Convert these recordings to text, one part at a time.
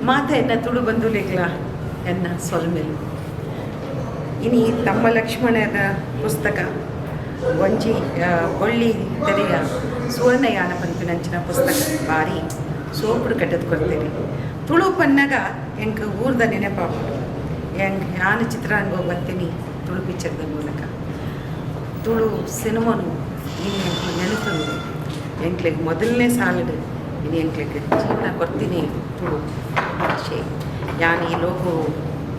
ಮಾತ ಎನ್ನ ತುಳು ಬಂಧುಲೆಗ್ಲ ಎನ್ನ ಸೊಲ್ಮೆಲು. ಇನಿ ತಮ್ಮ ಲಕ್ಷ್ಮಣನ ಪುಸ್ತಕ ಒಂಜಿ ಬೊಳ್ಳಿ ತೆರೆಯ ಸುವರ್ಣಯಾನ ಪನ್ಪಿನಂಚಿನ ಪುಸ್ತಕ ಬಾರಿ ಸೋಪುಡು ಕಟ್ಟದ್ ಕೊರ್ತೇನೆ. ತುಳು ಪನ್ನಗ ಎಂಕ್ ಊರ್ದ ನೆನಪಾಪುಂಡು. ಎಂಕ್ ಯಾನ್ ಚಿತ್ರರಂಗ ಬರ್ತೀನಿ ತುಳು ಪಿಕ್ಚರ್ದ ಮೂಲಕ. ತುಳು ಸಿನಿಮಾನು ಇನಿ ಎಂಕ್ಲು ನೆನಪುಂಡು. ಎಂಕ್ಲೆಗ್ ಮೊದಲನೇ ಸಾಲಡ್ ಇನಿ ಎಂಕ್ಲೆಗ್ ಜೀವನ ಕೊರ್ತೀನಿ ತುಳು ಭಾಷೆ. ಯಾನ್ ಈ ಲೋಕೊ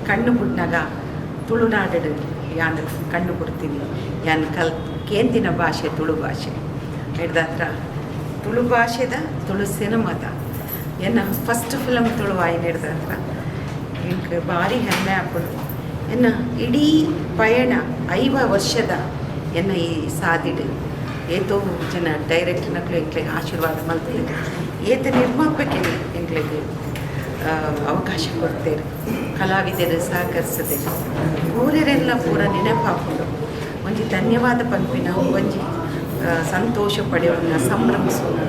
ಕಣ್ಣು ಬುಡ್ನಾಗ ತುಳುನಾಡು ಯಾನ್ ಕಣ್ಣು ಬುಡ್ತೀನಿ. ಯಾನ್ ಕಲ್ ಕೇಂದಿನ ಭಾಷೆ ತುಳು ಭಾಷೆ. ಹಿಡ್ದತ್ರ ತುಳು ಭಾಷೆದ, ತುಳು ಸಿನಿಮಾದ ಎನ್ನ ಫಸ್ಟ್ ಫಿಲಮ್ ತುಳು ಆಯಿನ ಹಿಡ್ದತ್ರ ಎಂಕ್ ಭಾರಿ ಹೆಮ್ಮೆ ಆಪುಂಡು. ಎನ್ನ ಇಡೀ ಪಯಣ, 50 ವರ್ಷದ ಎನ್ನ ಈ ಸಾದಿಡ್ ಏತೋ ಜನ ಡೈರೆಕ್ಟರ್ನಕ್ಲು ಎಂಕ್ಲೆಗ್ ಆಶೀರ್ವಾದ ಮಲ್ತೇರ್, ಏತ ನಿರ್ಮಾಪಕರು ಎಂಕ್ಲೆಗ್ ಅವಕಾಶ ಕೊಡ್ತೇರು, ಕಲಾವಿದರು ಸಹಕರಿಸದೇರು, ಪೂರೆರೆಲ್ಲ ಪೂರ ನೆನಪಾಪುಂಡು. ಒಂಜಿ ಧನ್ಯವಾದ ಪನ್ಪಿನ, ಒಂಜಿ ಸಂತೋಷ ಪಡೆಯೋಣ, ಸಂಭ್ರಮಿಸೋಣ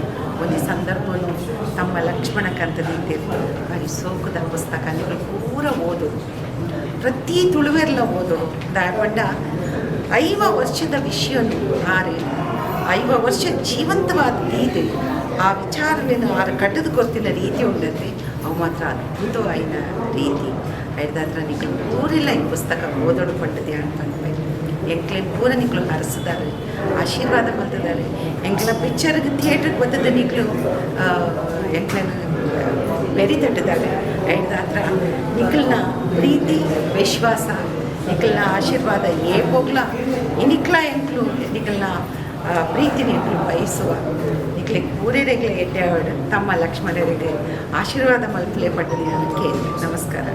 ಒಂಜಿ ಸಂದರ್ಭನು ತಮ್ಮ ಲಕ್ಷ್ಮಣ ಕಂತದಿದ್ದೇರು. ಬಾರಿ ಸೋಕುದ ಪುಸ್ತಕ. ನೀವು ಪೂರ ಓದೋದು, ಪ್ರತಿ ತುಳುವೆರ್ಲ ಓದೋಡು. ದಾಯಪಂಡ 50 ವರ್ಷದ ವಿಷಯನು ಆರು 50 ವರ್ಷ ಜೀವಂತವಾದ ದೀದು ಆ ವಿಚಾರನೆಯನ್ನು ಆರು ಕಟ್ಟದು ಕೊರ್ತಿನ ರೀತಿ ಉಂಡತೆ, ಅವು ಮಾತ್ರ ಅದ್ಭುತವಾಯಿನ ರೀತಿ. ಐದಾತ್ರ ನಿಕ್ಲು ಪೂರೆಲ್ಲ ಈ ಪುಸ್ತಕ ಓದೋಡು ಪಂಡದೆ ಪನ್ಪೆ. ಎಂಕ್ಲೆ ಪೂರ ನಿಕ್ಲು ಹರಸಿದಾರೆ, ಆಶೀರ್ವಾದ ಮಲ್ತಿದ್ದಾರೆ. ಎಂಕ್ಲ ಪಿಕ್ಚರ್ಗೆ ಥಿಯೇಟ್ರಿಗೆ ಬರ್ತದೆ ನಿಕ್ಲು ಎಂಕ್ಲೆನ ಬೆರಿ ತಟ್ಟಿದ್ದಾರೆ. ಐದಾತ್ರ ನಿಕ್ಲ್ನ ಪ್ರೀತಿ, ವಿಶ್ವಾಸ, ನಿಕ್ಲ್ನ ಆಶೀರ್ವಾದ ಏಪೋಗ್ಲ ಇನಿಕ್ಲ ಎಂಕ್ಲು ನಿಕ್ಲ್ನ ಪ್ರೀತಿನ ಎಂಕ್ಲು ಬಯಸುವ. ನಿಕ್ಲೆಗ್ ಪೂರೆರೆಗ್ಲ ಎಡ್ಡೆ. ತಮ್ಮ ಲಕ್ಷ್ಮಣರಿಗೆ ಆಶೀರ್ವಾದ ಮಲ್ಪಲೆ ಪಟ್ಟದ. ನಮಸ್ಕಾರ.